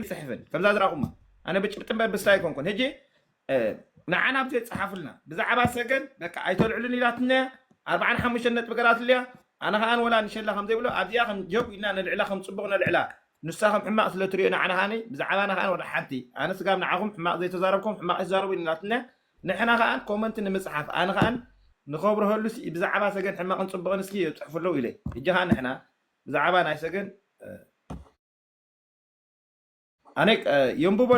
ይፅሕፍን ከምዛ ዝረኹማ ኣነ ብጭብጢ እምበር ብስታይ ኣይኮንኩን። ሕጂ ንዓና ኣብዚ የፅሓፉልና ብዛዕባ ሰገን በቃ ኣይተልዕሉን ኢላትና ኣርባዓን ሓሙሽተን ነጥቢ ገራትልያ። ኣነ ከዓን ወላ ንሸላ ከም ዘይብሎ ኣብዚኣ ከም ጀው ኢልና ነልዕላ ከም ፅቡቕ ነልዕላ። ንሳ ከም ሕማቕ ስለ ትሪኦ ንዓና ከዓኒ ብዛዕባና ከዓን ወላ ሓንቲ ኣነ ስጋብ ንዓኹም ሕማቕ ዘይተዛረብኩም ሕማቕ ይዛረቡ ኢላትና። ንሕና ከዓን ኮመንት ንምፅሓፍ ኣነ ከዓን ንኸብርሀሉ ብዛዕባ ሰገን ሕማቕን ፅቡቕን እስኪ የፅሕፉ ኣለዉ ኢለ። ሕጂ ከዓን ንሕና ብዛዕባ ናይ ሰገን ኣነ የንብቦ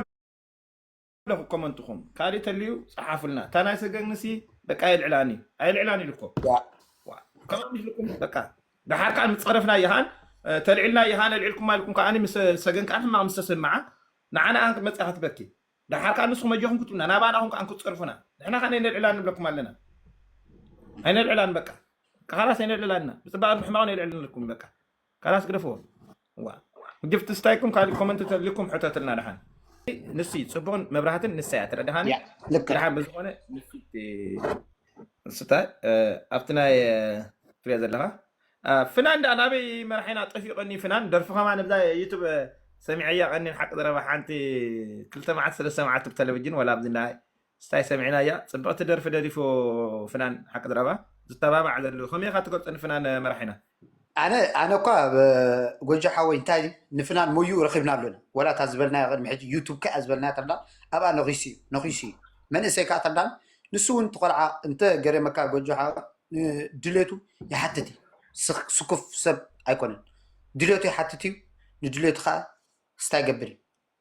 ኣለኹ ኮመንትኹም ካልእ ተልዩ ፀሓፉልና። እታ ናይ ሰገንሲ በቃ የልዕላኒ ኣየልዕላኒ ኢልኩም ከምኡ ኢልኩም በቃ ደሓር ከዓ ምፀረፍና ይሃን ተልዕልና ይሃን ኣልዕልኩም ኢልኩም ከዓ ምስ ሰገን ከዓ ሕማቕ ምስ ተሰምዓ ንዓና ኣን ክትመፅእ ክትበኪ ደሓር ከዓ ንስኹም ኣጆኹም ክትብልና ናባና ኹም ከዓ ክትፀርፉና ንሕና ከዓ ነልዕላ ንብለኩም ኣለና። ኣይነልዕላን በቃ ካላስ ኣይነልዕላና ብፅባቕ ሕማቕ ነልዕል ንልኩም በቃ ካላስ ግደፍዎ። ዋ ግፍቲ ስታይኩም ካልእ ኮመንት ተልኩም ሕተትልና ደሓን። ንሲ ፅቡቕን መብራህትን ንሳ እያ ትረዳሃኒ። ልክ ደሓን ብዝኾነ ንሲ ስታ ኣብቲ ናይ ትሪያ ዘለኻ ፍናን ዳ ናበይ መርሓይና ጠፊቐኒ ፍናን ደርፊ ከማ ነብዛ ዩቱብ ሰሚዐያ ቀኒን ሓቂ ዘረባ ሓንቲ ክልተ መዓልቲ ሰለስተ መዓልቲ ብቴሌቪዥን ወላ ኣብዚ ናይ ስታይ ሰሚዕናያ ፅብቕቲ ደርፊ ደሪፉ ፍናን ሓቂ ድረባ ዝተባባዕ ዘሎ ከመይ ኢኻ ትገልፆ ንፍናን መራሒና ኣነ ኣነ እኳ ጎጆ ሓወይ እንታይ ንፍናን ሞዩ ረኺብና ኣሎና ወላ እታ ዝበልናዮ ቅድሚ ሕጂ ዩቱብ ከኣ ዝበልናዮ ተርዳን ኣብኣ ነኺሱ እዩ ነኺሱ እዩ መንእሰይ ከኣ ተርዳን ንሱ እውን ትቆልዓ እንተ ገረመካ ጎጆ ሓወ ድሌቱ ይሓትት እዩ ስኩፍ ሰብ ኣይኮነን ድሌቱ ይሓትት እዩ ንድሌቱ ከኣ ስታይ ገብር እዩ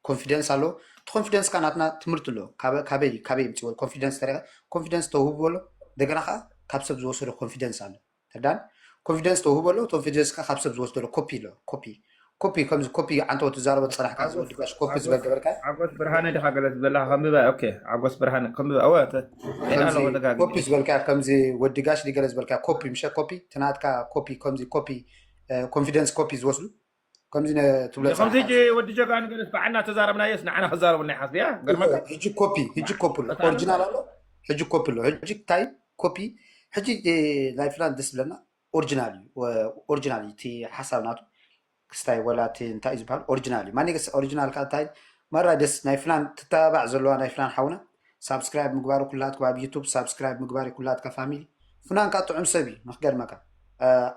ኮንፊደንስ ኣሎ እቲ ኮንፊደንስ ካ ናትና ትምህርቲ ኣሎ ካበይ ካበይ ይምፅእ ኮንፊደንስ ተሪኸ ኮንፊደንስ ተውህቦ ኣሎ እንደገና ከዓ ካብ ሰብ ዝወሰዶ ኮንፊደንስ ኣሎ ተዳን ኮንፊደንስ ተውህቦ ኣሎ ኮንፊደንስ ካብ ሰብ ዝወስዶ ኮፒ ኣሎ ኮፒ ኮፒ ከምዚ ኮፒ ዓንተው ትዛረቦ ፀናሕካ ወዲ ጋሽ ኮፒ ዝበል ገበርካ ዓጎስ ብርሃነ ዲኻ ገለ ዝበላ ከንብባ ኦኬ ዓጎስ ብርሃነ ከንብባ እወ ኮፒ ዝበልካ ከምዚ ወዲ ጋሽ ዲገለ ዝበልካ ኮፒ ምሸ ኮፒ ትናትካ ኮፒ ከምዚ ኮፒ ኮንፊደንስ ኮፒ ዝወስዱ ከምዚ ትብሎ ከምዚ ሕጂ ወዲ ጀጋኑ ገለስ በዓልና ተዛረብናየስ ንዓና ክዛረቡና ይሓስብ እያ ገርመካ ሕጂ ኮፒ ሕጂ ኮፒ ኣሎ ኦሪጂናል ኣሎ ሕጂ ኮፒ ኣሎ ሕጂ ታይ ኮፒ ሕጂ ናይ ፍላን ደስ ዝብለና ኦሪጂናል እዩ ኦሪጂናል እዩ እቲ ሓሳብ ናቱ ክስታይ ወላ እቲ እንታይ እዩ ዝበሃል ኦሪጂናል እዩ ማኔገስ ኦሪጂናል ካ እንታይ ማራ ደስ ናይ ፍላን ትተባባዕ ዘለዋ ናይ ፍላን ሓውና ሳብስክራይብ ምግባሩ ኩላትኩም ኣብ ዩቱብ ሳብስክራይብ ምግባር ኩላትካ ፋሚሊ ፍናን ካ ጥዑም ሰብ እዩ ንክገርመካ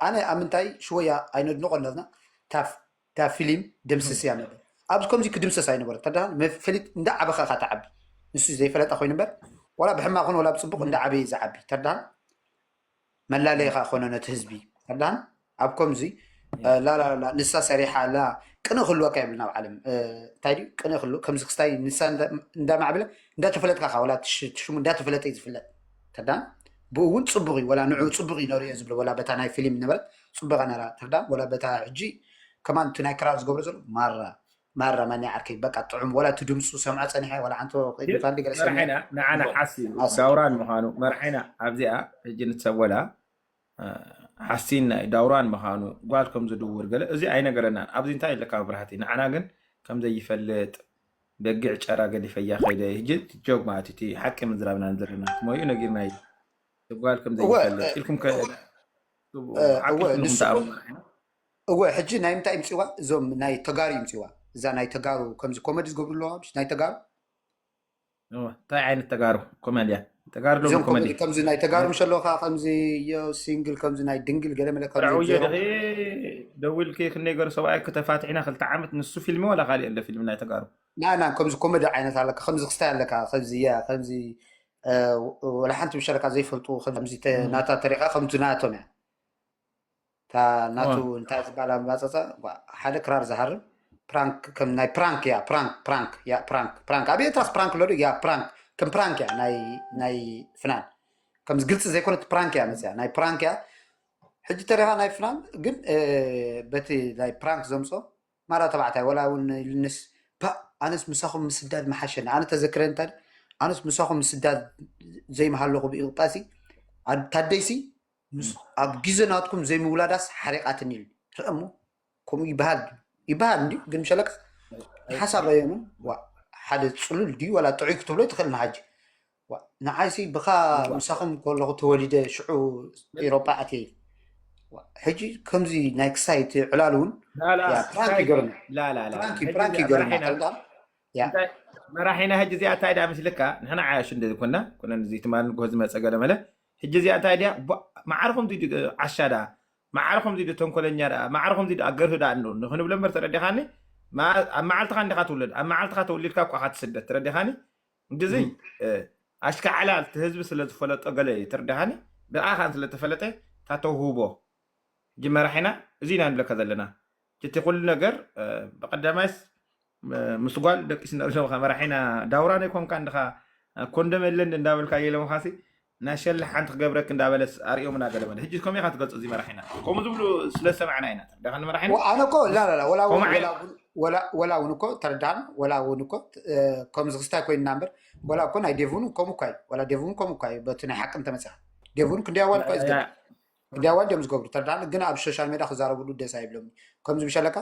ኣነ ኣብ ምንታይ ሽወያ ኣይነድንቆ ኣለና እታ ፊሊም ደምስስ እያ ነበር ኣብዚ ከምዚ ክድምሰስ ኣይነበረ ተዳ ፈሊጥ እንዳ ዓበኻ ኢኻ ትዓቢ ንሱ ዘይፈለጠ ኮይኑ እምበር ዋላ ብሕማቕ ኮነ ዋላ ብፅቡቕ እንዳ ዓበየ ዝዓቢ ተዳን መላለይ ኢኻ ኮነ ነቲ ህዝቢ ተዳን ኣብ ከምዚ ላላላ ንሳ ሰሪሓ ኣላ ቅንእ ክህልወካ የብልና ኣብ ዓለም እንታይ ድዩ ቅንእ ክህልው ከምዚ ክስታይ ንሳ እንዳማዕብለ እንዳተፈለጥካ ካ ወላ ሽሙ እንዳተፈለጠ እዩ ዝፍለጥ ተዳን ብኡ እውን ፅቡቕ እዩ ወላ ንዑ ፅቡቕ እዩ ነሪኦ ዝብሎ ወላ በታ ናይ ፊልም ነበረት ፅቡቐ ነራ ተዳን ወላ በታ ሕጂ ከማን እቲ ናይ ክራር ዝገብሮ ዘሎ ማራ ማራ ማን ዓርከይ በቃ ጥዑም ወላ እቲ ድምፁ ሰምዖ ፀኒሐ ወላ ዓንቶ ፋንዲ ገለ ሰሚዐ መርሓይና ንዓና ሓሲ ዳውራን ምዃኑ መርሓይና ኣብዚኣ ሕጂ ንሰብ ወላ ሓሲን ናይ ዳውራን ምዃኑ ጓል ከም ዝድውር ገለ እዚ ኣይነገረናን ኣብዚ እንታይ ኣለካ መብራህቲ ንዓና ግን ከም ዘይፈልጥ በጊዕ ጨራ ገዲፈያ ከይደ ሕጂ ጆግ ማለት እቲ ሓቂ ምዝራብና ዘለና ሞዩ ነጊርና እዩ ጓል ከም ዘይፈልጥ ኢልኩም ከ እወ ሕጂ ናይ ምንታይ ይምፅዋ እዞም ናይ ተጋሩ ይምፅዋ እዛ ናይ ተጋሩ ከምዚ ኮመዲ ዝገብሩ ኣለዋ ናይ ተጋሩ እንታይ ዓይነት ተጋሩ ኮመድያ ተጋሩ ሎም ኮመዲ ከምዚ ናይ ተጋሩ ምሽ ኣለካ ከምዚ ዮ ሲንግል ከምዚ ናይ ድንግል ገለ መለ ራውዮ ደኺ ደዊልኪ ክንደይ ገሩ ሰብኣይ ክተፋትሕና ክልተ ዓመት ንሱ ፊልሚ ወላ ካሊእ ኣሎ ፊልሚ ናይ ተጋሩ ናና ከምዚ ኮመዲ ዓይነት ኣለካ ከምዚ ክስታይ ኣለካ ከምዚ ያ ከምዚ ወላ ሓንቲ ምሸለካ ዘይፈልጡ ከምዚ ናታ ተሪካ ከምዚ ናቶም እያ እታ ናቱ እንታይ ዝበሃል ኣመፃፅኣ ሓደ ክራር ዝሃርም ፕራንክ ከም ናይ ፕራንክ እያ ፕራንክ ፕራንክ እያ ፕራንክ ፕራንክ ኣብ ኤርትራስ ፕራንክ ኣሎ ያ ፕራንክ ከም ፕራንክ እያ ናይ ናይ ፍናን ከምዚ ግልፂ ዘይኮነት ፕራንክ እያ መፅያ ናይ ፕራንክ እያ ሕጂ ተሪኻ ናይ ፍናን ግን በቲ ናይ ፕራንክ ዘምፆ ማራ ተባዕታይ ወላ እውን ኢልንስ ባ ኣነስ ምሳኹም ምስዳድ መሓሸኒ ኣነ ተዘክረ እንታይ ኣነስ ምሳኹም ምስዳድ ዘይምሃለኹ ብኢቕጣሲ ታደይሲ ኣብ ግዜ ናትኩም ዘይምውላዳስ ሓሪቓትኒ ኢሉ ርአ እሞ ከምኡ ይበሃል ይበሃል እንዲ ግን ምሸለካ ሓሳብ ኣየኑ ሓደ ፅሉል ድዩ ዋላ ጥዑይ ክትብሎ ትኽእል ንሓጂ ንዓይሲ ብኻ ምሳኹም ከለኹ ተወሊደ ሽዑ ኤሮጳ ኣትየ ሕጂ ከምዚ ናይ ክሳይ እቲ ዕላል እውን ያ ፕራንክ ይገርም። ፕራንክ ፕራንክ ይገርም። ተረዳን? ያ መራሒና ሕጂ እዚኣ እንታይ ዳ ምስልካ ንሕና ዓያሹ እንደ ዝኮና ኩነን እዚ ትማል ንጎ ዝመፀ ገለ መለ ሕጂ እዚኣ እንታይ ድያ ማዕርኹም ዓሻ ዳ ማዕርኹም ዚ ተንኮለኛ ዳ ማዕርኹም ዚ ኣገርህ ዳ ንክንብሎ እምበር ተረዲኻኒ። ኣብ መዓልትኻ እንዲኻ ትውለድ ኣብ መዓልትኻ ተወሊድካ እኳ ትስደድ ተረዲኻኒ። ግዚ ኣሽካዕላል እቲ ህዝቢ ስለ ዝፈለጦ ገለ እዩ ተረዲኻኒ። ብኣኻን ስለ ተፈለጠ ታተውህቦ ሕጂ መራሒና እዚ ኢና ንብለካ ዘለና። እቲ ኩሉ ነገር ብቀዳማይስ ምስ ጓል ደቂስ ንርእሶም ከ መራሒና ዳውራ ናይ ኮንካ እንድኻ ኮንዶም የለን እንዳበልካ የለምኻሲ ናሸለ ሓንቲ ክገብረክ እንዳበለስ ኣርእዮምና ገለ በለ። ሕጂ ከምኡ ኢኻ ትገልጾ እዚ መራሒና ከምኡ ዝብሉ ስለ ዝሰማዕና ኢና። ተረዳኻኒ መራሒና? ኣነ እኮ ላ ላ ላ ወላ እውን- ከምኡ ዓይነት ወላ እውን- ወላ ወላ እውን እኮ ተረዳን ወላ እውን እኮ እ፣ ከምዚ ክስታይ ኮይንና እምበር ወላ እኮ ናይ ዴቭን ከምኡ እኳ እዩ ወላ ዴቭን ከምኡ እኳ እዩ በቲ ናይ ሓቂ እንተመፅኻ ዴቭን ክንደይ ኣዋል እኳ እዩ ዝገብር ክንደይ ኣዋል ድዮም ዝገብሩ ተረዳን ግን ኣብ ሶሻል ሜዳ ክዛረብሉ ደስ ኣይብሎም ከምዚ ምሸለካ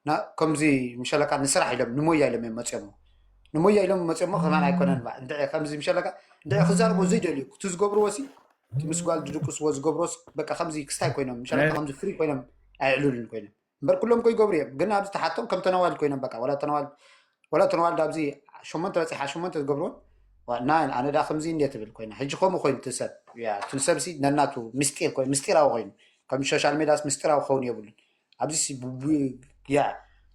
ና- ከምዚ ምሸለካ ንስራሕ ኢሎም ንሞያ ኢሎም እዮም መፅኦሞ ንሞያ ኢሎም መፅኦሞ ከማን ኣይኮነን ባ እንድዒ ከምዚ ምሸለካ እንድዒ ክዛረቦ ዘይደልዩ እቲ ዝገብርዎ ሲ እቲ ምስ ጓል ዝድቅስዎ ዝገብርዎ ሲ በቃ ከምዚ ክስታይ ኮይኖም ምሸለካ ከምዚ ፍሪ ኮይኖም ኣይዕሉልን ኮይኖም እምበር ኩሎም እኮ ይገብሩ እዮም ግን ኣብዚ ተሓቶም ከም ተነዋል ኮይኖም በቃ ወላ ተነዋል ወላ ተነዋል ኣብዚ ሸሞንተ በፂሓ ሸሞንተ ዝገብርዎን ዋ- ና ኣነ ዳ ከምዚ እንዴ ትብል ኮይና ሕጂ ከምኡ ኮይኑ ትሰብ ያ ትንሰብ ሲ ነናቱ ምስጢር ኮይኑ ምስጢራዊ ኮይኑ ከም ሶሻል ሜዳስ ምስጢራዊ ክኸውን የብሉን ኣብዚ ሲ ቡ- ቡ- ያ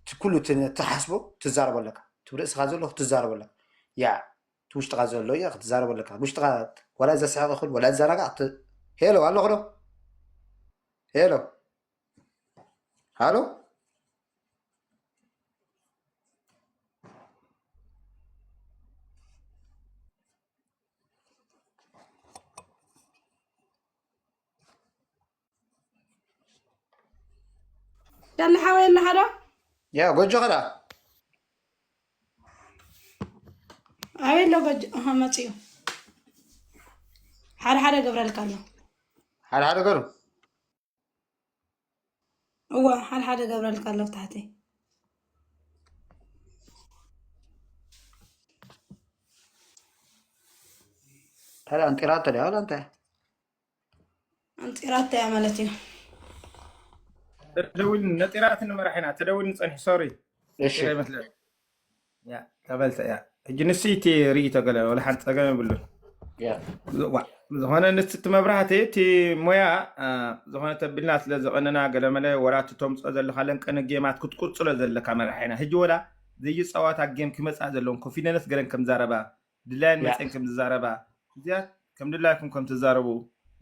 እቲ ኩሉ ት- ትሓስቦ ትዛረቦ ኣለካ እቲ ርእስኻ ዘሎ ክትዛረቦ ኣለካ ያ እቲ ውሽጥኻ ዘሎ ያ ክትዛረቦ ኣለካ ውሽጥኻ ወላ ዘስሕቕ ይኹን ወላ ዘናጋዕ ት- ሄሎ ኣለኹ ዶ ሄሎ ሃሎ ዳኒ ሓወይ ኣለኻ ዶ? ያ ጎጆ ኸዳ ኣበይ ኣሎ ጎጆ? ኣሃ፣ መፂኡ። ሓደ ሓደ ገብረልካ ኣሎ። ሓደ ሓደ ገሩ እዋ፣ ሓደ ሓደ ገብረልካ ኣሎ ኣብ ታሕተይ። ታዲያ ኣንጢራቶ ድያ ዋላ እንታይ? ኣንጢራቶ እያ ማለት እዩ። ተደውል ነጢራት ንመራሕ ኢና ተደውል ንፀንሒ ሶሪ እሺ ይመስለኒ። ያ ተበልተ እያ ሕጂ ንስይ እቲ ርእይቶ ገለ ወላ ሓንቲ ፀገም የብሉን። ያ ዋ፣ ዝኾነ ንስ እቲ መብራህቲ እቲ ሞያ አ፣ ዝኾነ ተቢልና ስለ ዘቐነና ገለመለ ወላ እቲ ተምፅኦ ዘለካ ለንቀነ ጌማት ክትቁፅሎ ዘለካ መራሒና ሕጂ ወላ ዘይፃወታ ጌም ክመፃ ዘለዎም ኮንፊደንስ ገለን ከምዛረባ ድላየን ያ መፅን ከምዝዛረባ እዚኣ ከም ድላይኩም ከም ትዛረቡ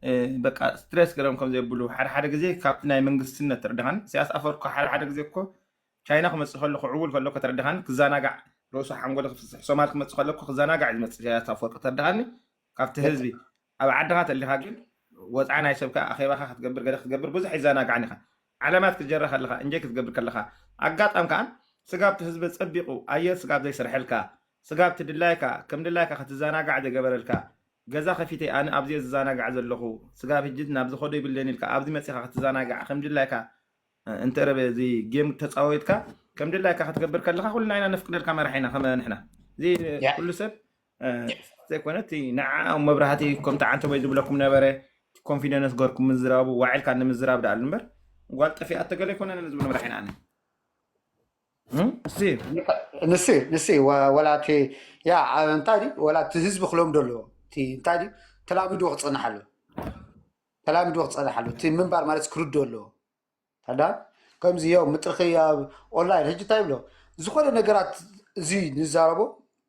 እ፣ በቃ ስትሬስ ገለም ከም ዘየብሉ ሓደ ሓደ ግዜ ካብቲ ናይ መንግስትነት ተረድኻን ኢሳያስ ኣፈወርቂ ሓደ ሓደ ግዜ እኮ ቻይና ክመፅእ ከሎ ክዕውል ከሎ ከተረድኻን ክዘናጋዕ ርእሱ ሓንጎል ክፍስሕ ሶማል ክመፅእ ከሎ እኮ ክዘናጋዕ እዩ ዝመፅእ ኢሳያስ ኣፈወርቂ ተረድኻኒ። ካብቲ ህዝቢ ኣብ ዓድኻ ተሊኻ ግን ወፃኢ ናይ ሰብካ ኣኼባኻ ክትገብር ገለ ክትገብር ብዙሕ ይዘናጋዕን ኢኻ። ዓለማት ክትጀረ ከለኻ እንጀይ ክትገብር ከለኻ ኣጋጣም ከኣ ስጋብቲ ህዝቢ ፀቢቑ ኣየር ስጋብ ዘይሰርሐልካ ስጋብቲ ድላይካ ከም ድላይካ ክትዘናጋዕ ዘገበረልካ ገዛ ከፊተ ኣነ ኣብዚ እየ ዝዘናጋዕ ዘለኹ ስጋብ ሕጂ ናብ ዝኸዶ ይብለን ኢልካ ኣብዚ መፂኻ ክትዘናጋዕ ከም ድላይካ እንተ ረበ እዚ ጌም ተፃወትካ ከም ድላይካ ክትገብር ከለካ ኩልና ኢና ነፍቅደልካ መራሒና ከመ ንሕና እዚ ያ ኩሉ ሰብ እ፣ ዘይኮነ እቲ ንዓ መብራህቲ ከምቲ ዓንተቦይ ዝብለኩም ነበረ ኮንፊደንስ ገርኩም ምዝራቡ ዋዒልካ ንምዝራብ ደኣሉ እምበር ጓል ጠፊኣ ተገለ ይኮነ ዝብሉ መራሒና ኣነ እም፣ እሲ ንሲ ንሲ ወ- ወላ እቲ ያ አ- እንታይ ድዩ ወላ እቲ ህዝቢ ክለምዶ ኣለዎ እቲ እንታይ ድዩ ተላሚድዎ ክፀንሕ ኣለዎ ተላሚድዎ ክፀንሕ ኣለዎ እቲ ምንባር ማለት ክርዶ ኣለዎ ታዳ ከምዚ ያው ምጥርኺ ኣብ ኦንላይን ሕጂ እንታይ ይብሎ ዝኾነ ነገራት እዚ ንዛረቦ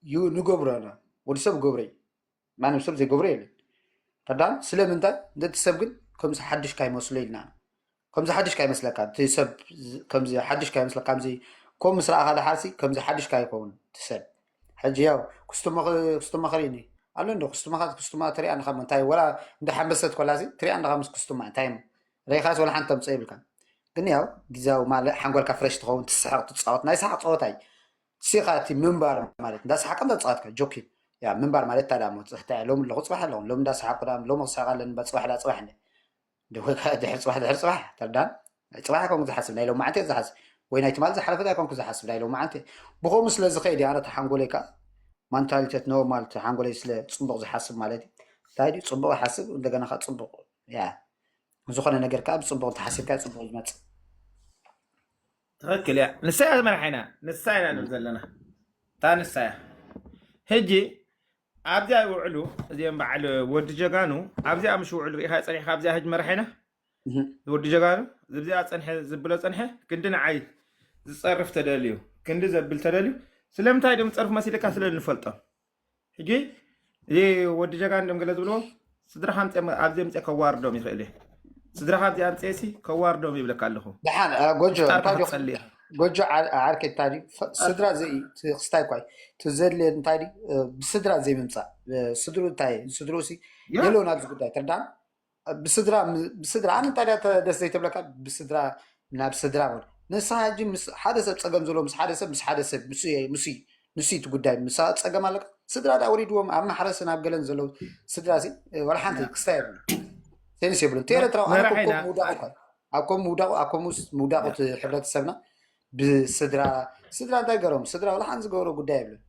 ዩ- ንገብሮ ኢና ወዲ ሰብ ገብረ እዩ ማንም ሰብ ዘይገብሮ የለን ታዳ ስለምንታይ ነቲ ሰብ ግን ከምዚ ሓድሽ ካይመስሎ ኢልና ከምዚ ሓድሽ ካይመስለካ እቲ ሰብ ከምዚ ሓድሽ ካይመስለካ ከምዚ ከም ምስ ረኣኻ ደሓርሲ ከምዚ ሓድሽ ካይከውን እቲ ሰብ ሕጂ ያው ክስቱመ ክስቱመ ከሪኒ ኣሎ እንዶ ክስቱመኻ ክስቱማ ትሪኣ እንኻ እንታይ ወላ እንደ ሓንበሰት ኮላሲ ትሪኣ እንኻ ምስ ክስቱማ እንታይ ሬኻስ ወላ ሓንቲ ተምፅኦ ይብልካ ግን ያው ግዜያዊ ማለት ሓንጎልካ ፍረሽ ትኸውን ትስሕቕ ትፃወት ናይ ሰሓቕ ፀወታ እዩ ሲኻ እቲ ምንባር ማለት እንዳሰሓቀ እንዳተፃወትካ ጆኪ ያ ምንባር ማለት ታዳ ሞ ፅሕታይ ሎሚ ኣለኹ ፅባሕ ኣለኹ ሎሚ እንዳሰሓቁ ዳ ሎሚ ክስሕቕ ኣለኒ ባ ፅባሕ ዳ ፅባሕ እንደ ድሕሪ ፅባሕ ድሕሪ ፅባሕ ተርዳን ፅባሕ ኣይኮንኩ ዝሓስብ ናይ ሎማዓንቲ ዝሓስብ ወይ ናይ ትማል ዝሓለፈት ኣይኮንኩ ዝሓስብ ናይ ሎማዓንቲ ብኸምኡ ስለ ዝኸይድ ኣነ ተሓንጎለይ ከዓ ማንታሊተት ኖርማል ተሓንጎለይ ስለ ፅቡቕ ዝሓስብ ማለት እዩ እንታይ ድዩ ፅቡቕ ይሓስብ እንደገና ከዓ ፅቡቕ ያ ዝኾነ ነገር ከዓ ብፅቡቕ እንተሓሲብካ ፅቡቕ ዝመፅእ። ትኽክል እያ። ንሳ እያ መራሒና፣ ንሳ ኢና ንብል ዘለና። እታ ንሳ እያ። ሕጂ ኣብዚኣ ይውዕሉ እዚኦም በዓል ወዲ ጀጋኑ፣ ኣብዚኣ ምሽ ውዕሉ ርኢኻ ጸኒሕካ ኣብዚኣ ሕጂ መራሒና እህ። ወዲ ጀጋኑ ዝብዚኣ ጸንሐ ዝብሎ ጸንሐ ክንዲ ንዓይ ዝጸርፍ ተደልዩ ክንዲ ዘብል ተደልዩ ስለምንታይ ድም ጸርፍ መሲልካ ስለ ንፈልጦም ሕጂ እዚ ወዲ ጀጋኑ ድም ገለ ዝብሎ ስድራኻ ምጽ ኣብዚ ምጽ ከዋርዶም ይኽእል እዩ። ስድራኻ ኣብዚ ኣምጽኤሲ ከዋርዶም ይብለካ ኣለኹ። ደሓን እ፣ ጎጆ ፍጣርካ እንታይ ድዩ? ክትጸልእ ኢኻ። ጎጆ ዓር- ዓርከይ እንታይ ድዩ? ፈ- ስድራ ዘይ እቲ ክስታይ እኳ እዩ። እቲ ዘድልየ እንታይ ድዩ? እ፣ ብስድራ ዘይምምፃእ እ፣ ስድሩ እንታይ እዩ? ስድሩ ሲ ያ። የለውን ኣብዚ ጉዳይ ትርዳን ብስድራ ም- ብስድራ ኣነ እንታይ ድያ ተ- ደስ ዘይተብለካ ብስድራ ናብ ስድራ ማለት ንስኻ ሕጂ ምስ ሓደ ሰብ ፀገም ዘለዎ ምስ ሓደ ሰብ ምስ ሓደ ሰብ ምስ ምስ ንሱ እቲ ጉዳይ ምስ ጸገም ኣለካ ስድራ ዳ ወሪድዎም ኣብ ማሕረስን ኣብ ገለን ዘለዉ ስድራ ሲ ወላ ሓንቲ ክስታይ የብሉ ቴኒስ የብሉ እቲ ኤርትራዊ ኣነ መራሒና- ኮም ምውዳቑ እኳ ኣብ ኮም ምውዳቑ ኣብ ኮም ውስ- ምውዳቑ እቲ ሕብረተሰብና ብስድራ ስድራ እንታይ ገሮም ስድራ ወላ ሓንቲ ዝገበሮ ጉዳይ የብለን